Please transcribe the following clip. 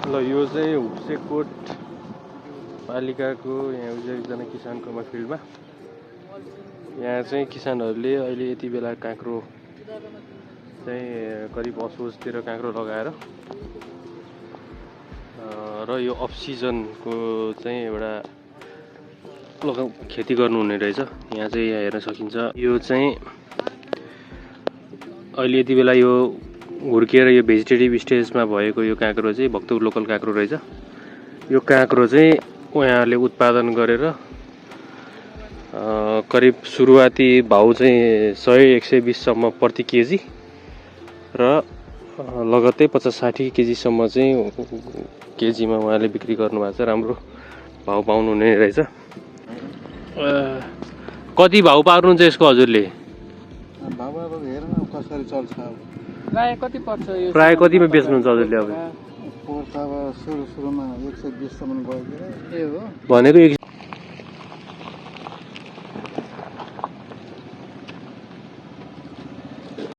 ल यो चाहिँ हुप्सेकोट पालिकाको यहाँ एकजना किसानको फिल्डमा यहाँ चाहिँ किसानहरूले अहिले यति बेला काँक्रो चाहिँ करिब असोजतिर काँक्रो लगाएर र यो अफ सिजनको चाहिँ एउटा खेती गर्नुहुने रहेछ। यहाँ चाहिँ यहाँ हेर्न सकिन्छ यो चाहिँ अहिले यति बेला यो हुर्किएर यो भेजिटेटिभ स्टेजमा भएको यो काँक्रो चाहिँ भक्तपुर लोकल काँक्रो रहेछ। यो काँक्रो चाहिँ उहाँहरूले उत्पादन गरेर करिब सुरुवाती भाउ चाहिँ 100-120 सम्म प्रति केजी र लगत्तै 50-60 केजीसम्म चाहिँ केजीमा उहाँले बिक्री गर्नुभएको छ। राम्रो भाउ पाउनुहुने रहेछ। कति भाउ पार्नुहुन्छ यसको हजुरले? भाउ अब हेर्न कसरी चल्छ। प्राय कति पर्छ यो? प्राय कतिमा बेच्नुहुन्छ हजुरले? अब पोर्छ अब सुरुमा 120 सम्म गयो। ए हो भनेको